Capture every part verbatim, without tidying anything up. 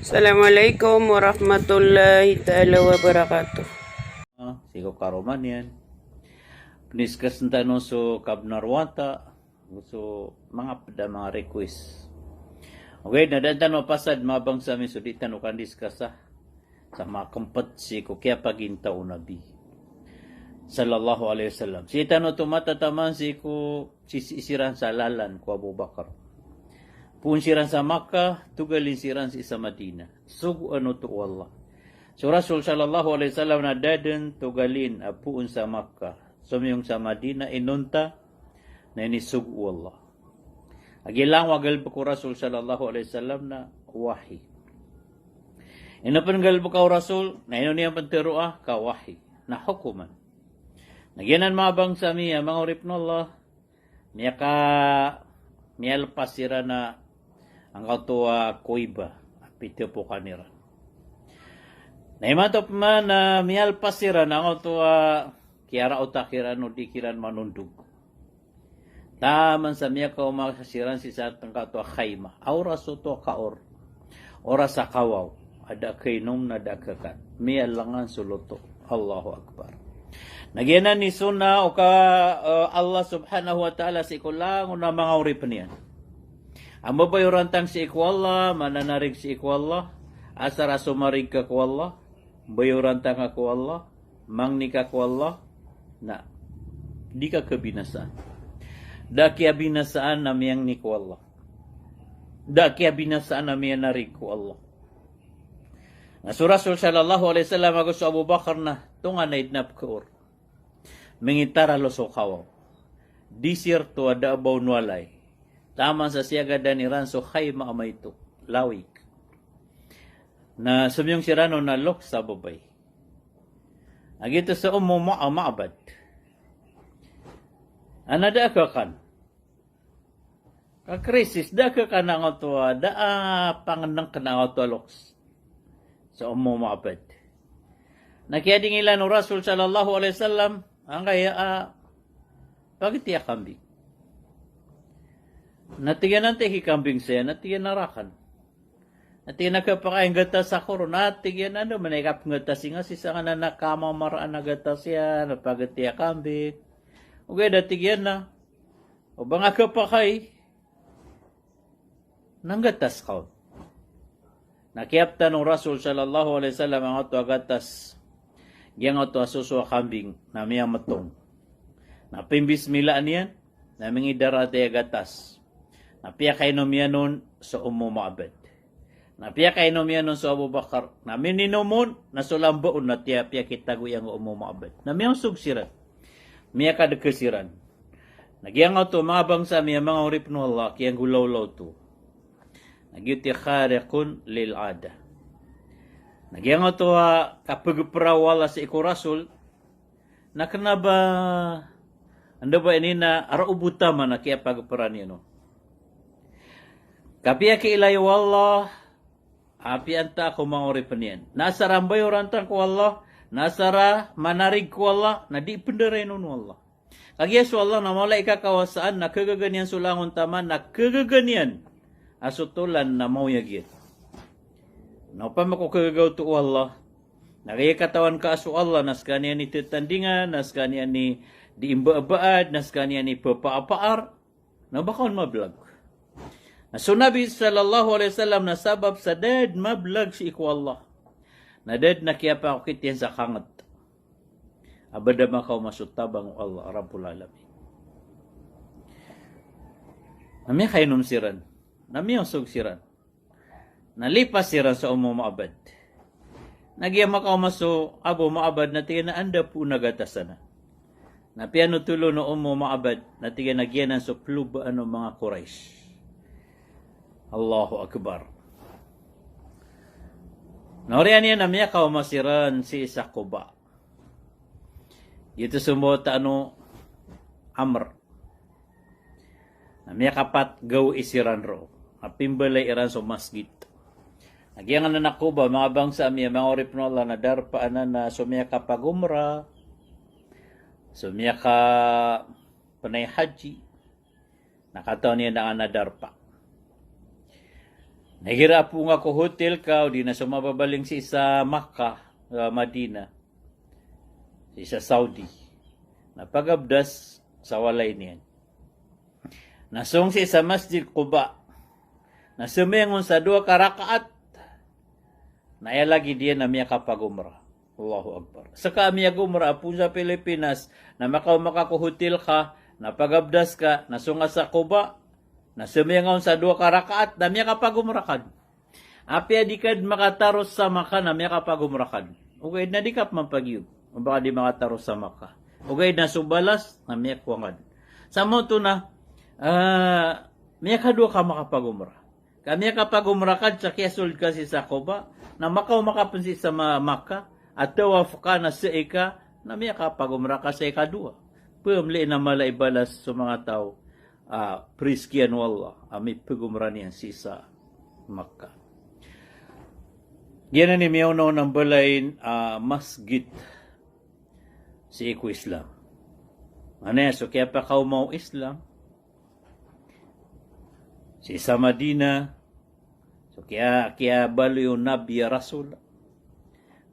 Assalamualaikum warahmatullahi taala wabarakatuh. Ah, sii ko karoma niyan. Pndiskas tano so kabnar wata, so manga pd a manga request. Okay, na da tano pasad mabangsa mi so di tano kandiskasa. Sa makmpt sii ko kiyapagintaw o Nabi sallallahu alaihi wasallam. Sii tano oto matataman sii ko sisii siran sa lalan ko Abu Bakar. Poon siran sa Makkah, togalin siran sii sa Madinah. Sogoan oto o Allah. So Rasul sallallahu alaihi wasallam na da dn togalin a poon sa Makkah. Somiyong sa Madinah inonta na inisogo o Allah. Agiya langon a galbk o Rasul sallallahu alaihi wasallam na wahi. Ino pn galbka o Rasul, na ino niyan pn tharoa ka wahi. Na hokoman. Na giyanan mabangsa mi a manga oripn o Allah, miyaka, miyalpas siran a angkoto a koiba a pithapokn iran. Na imanto pman a miyalpas siran a angkoto a kiyaraota kiran o di kiran manondog. Taman sa miyakaoma siran sii sa angkoto a khaymah. A oras oto a kaor. Oras a kawaw. A da a kainom na da a kakan. Miyalangan so loto. Allahu Akbar. Na giyanan i sunnah o ka, eh, Allah Subhanahu wa Ta'ala sii ko langon a manga oripn iyan. A mbabayorantang sii ko Allah, mananarig sii ko Allah, asar a somarig ka ko Allah, mbayorantang ka ko Allah, mangni ka ko Allah, na di ka kabinasaan. Da a kiyabinasaan a miyangni ko Allah. Da a kiyabinasaan a miyanarig ko Allah. Na so Rasul sallallahu alaihi wasallam ago so Abu Bakar na tonganay dn a pkaor. Mingitaralo so kawaw. Desierto a da a ba on walay. Taman sa siyagadan iran so khaymah a maito. Lawig. Na somiyong siran on na loks a babay. A giyoto so Ummu Ma-, Ma'bad. Ana da a kakan. Ka krisis, da a kakan angkoto a, da a pangnngkn angkoto a loks. So Ummu Ma'bad. Na kiyadingilan o Rasul sallallahu alaihi wasallam, angkaya a, pagiti a kambing. Na tig iyan antai ki kambing saya, na tig iyan a rakan. Na tig iyan a khapakay a gatas ako ron, na tig iyan a anda man i kapnggatas iyan, sii sa nganan a kamamaraan a gatas iyan, na pagiti a kambing. Ogaid a tig iyan a, o ba nga khapakay, na nggatas ka on. Na kiyaptan o Rasul sallallahu alaihi wasallam angkoto a gatas. Giyangkoto a soso a kambing, na miyamtong. Na pimbismilaan iyan, na mingidaratay a gatas. Na piyakainom iyan on so Ummu Ma'bad. Na piyakainom iyan on so Abu Bakar. Na mininom on, na so lamba on na tiya piyakitago iyan ko Ummu Ma'bad. Na miyaosog siran. Miyakadka siran. Na giyangkoto manga bangsa mi a manga oripn o Allah, kiyanggolawla oto. Na giyoto i khariqun lil adah. Na giyangkoto a kapagpra o Allah sii ko Rasul, na kna ba, anda ba ini na ara o bo taman a kiyapagpra niyan on. Kapiya kiilay o Allah, apiya antaa ko manga oripn iyan. Na asar a mbayorantang ko Allah, na asar a manarig ko Allah, na di pndarainon o Allah. Kagiya so Allah na mala i kakawasaan, na khagaga niyan so langon taman, na khagaga niyan a so tolan na maoyag iyan. Na opama ko khagaga oto o Allah, na kagiya katawan ka a so Allah na skaniyan i tatandingan, na skaniyan i di imbabaad, na skaniyan i papaapaar, na ba ka on mablag. Na so Nabi sallallahu alaihi wasallam na sabap sa da dn mablag sii ko Allah, na da dn a kiyapakokit iyan sa kangt. A ba da makaoma so tabang o Allah Rabbul Alamin. Na miyakainom siran. Na miyaosog siran. Na lipas siran so Ummu Ma'bad. Na giya makaoma so Abu Ma'bad na tig iyan a anda poon a gatas anan. Na piyanothol on o Ummu Ma'bad, na tig iyan a giyanan so plobaan o manga Quraysh. Allahu Akbar. Na oriyan iyan na miyakaoma siran sii sa Quba. Giyoto so mbawataan o Amr. Na miyakapat gawii siran roo. Na pimbalay iran so masgit. Na giyangkanan a Quba, manga bangsa mi a manga oripn o Allah, na darpa anan a so miyakapag-umrah, so miyakapnay haji, na katawan iyan a darpa. Na igira a ponga ko hotel ka, odi na so mababaling sii sa Makkah, ah, Madinah, sii sa Saudi, na pagabdas sa walay niyan, na song sii sa Masjid Quba, na sembayangon sa dowa ka rakaat, na aya lagid iyan na miyakapagomra. Allahu Akbar. Seka a miyagomra a poon sa Pilipinas, na makaoma ka ko hotel ka, na pagabdas ka, na songa sa Quba, na sembayangon sa dowa ka rakaat, na miyakapagomra ka den. Apiya di ka den makataros sa Makkah, na miyakapagomra ka den. Ogaid na di ka pman pagiyog, o ba ka di makataros sa Makkah. Ogaid na so balas na miyakowa ngka den. Sa maoto na, ah, miyakadowa ka makapagomra. Ka miyakapagomra ka den sa kiyasold ka sii sa Quba, na makaoma ka pman sii sa Ma-, Makkah, a tawaf ka na sa'i ka, na miyakapagomra ka sa ikadowa. Pemlien a mala i balas so manga taw a priskiyan o Allah a mipagomra niyan sii sa Makkah. Giyanan i miyaonaona a mbalayin a masgit sii ko Islam. Anaya so kiyapakaoma o Islam sii sa Madinah, so kiya, kiyabaloy o Nabi a Rasul.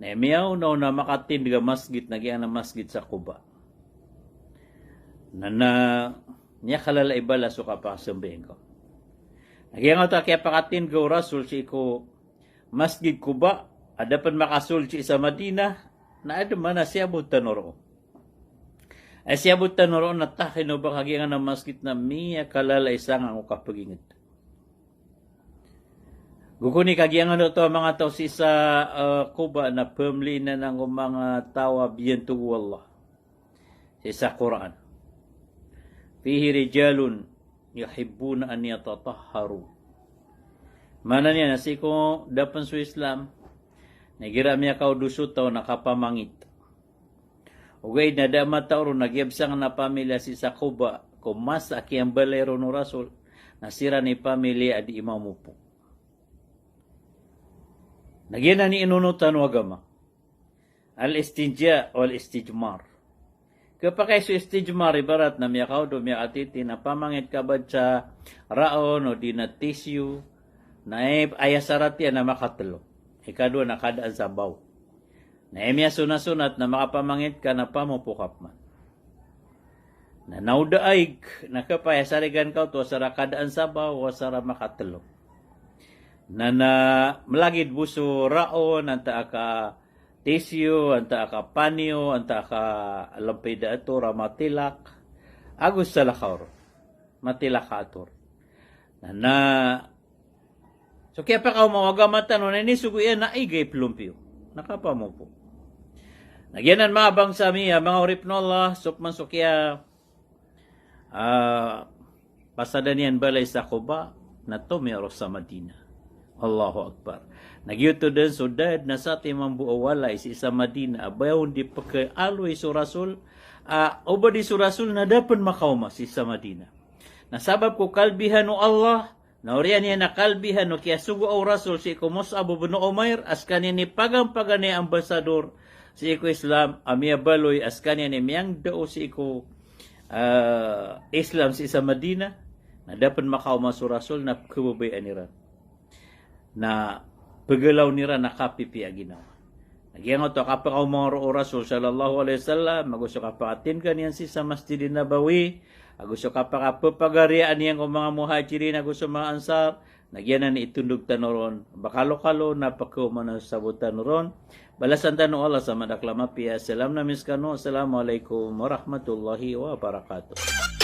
Na miyaonaona a makatindg a masgit na giyangkanan a masgit sa Quba. Na, na miyakalala i balas o kapakasambayang ka. Na giyangkoto a kiyapakatindg o Rasul sii ko Masjid Quba, a da pen makasold sii sa Madinah, na adn man a siyabot tano roo. Ay siyabot tano roo na takino ba ka giyangkanan a masgit na miyakalala i sanga o kapaginget. Gokoni ka giyangkoto a manga taw sii sa, eh, Quba na pemlien anan ko manga taw a biyantog o Allah sii sa Qur'an. Fihi rijalun yuhibbuna an yatatahharu. Maana niyan na sii ko da pen so Islam, na igira miyakaodos o taw na kapamangit. Ogaid na da a mataw ron na giyabsang na pamilya sii sa Quba, ko masa a kiyambalay ron o Rasul, na siran i pamilya a dii mamopo. Na giyanan i inonotan o agama. Al-istinja wal-istijmar. Kepakay so istijmar, ibarat na miyakaodo, miyakatiti, na pamangit ka bad sa raon odi na tissue, na aya sarat iyan na makatelo. Ikadowa na kadaan sa baw. Na aya miyasonasonat na makapamangit ka na pamopo ka pman. Na naoda aig, na kepaya sarigan ka oto asar a kadaan sa baw, asar a makatelo. Na, na melagid bo so raon, antaa ka tissue, antaa ka paniyo, antaa ka lempida ator a matilak, ago salakaw ron, matilak a ator. Na, na so kiyapakaoma o agama tano na inisogo iyan na igay pelompiyo. Na kapamopo. Na giyanan manga bangsa mi a manga oripn o Allah, so pman so kiya, ah, pasadan iyan balay sa Quba, na tomiyaros sa Madinah. Allahu Akbar. Na giyoto den so da den a satiman bo a walay sii sa Madinah a ba on di pekealoy so Rasul, ah, o ba di so Rasul na da pen makaoma sii sa Madinah. Na sabap ko kalbihan o Allah, na oriyan iyan a kalbihan o kiyasogoa o Rasul sii ko Mus'ab bin Umair, a sekaniyan i pagampaganay a ambasador sii ko Islam, a miyabaloy a sekaniyan i miyangdao sii ko, eh, Islam sii sa Madinah, na da pen makaoma so Rasul na pekhababayaan iran. Na pegalaw iran a kapipiya a ginawa. Na giyangkoto a kapakaoma roo o Rasul sallallahu alaihi wasallam, ago so kapakatindga niyan sii sa Masjidin Nabawi, ago so kapakapepagariyaan iyan ko manga Muhajirin ago so manga Ansar, na giyanan i itondog tano ron, ba kalokalo na pekhaoma na sabot tano ron. Balasan tano o Allah sa madakl a mapiya. Salam ami sekano. Assalamu alaikum warahmatullahi wabarakatuh.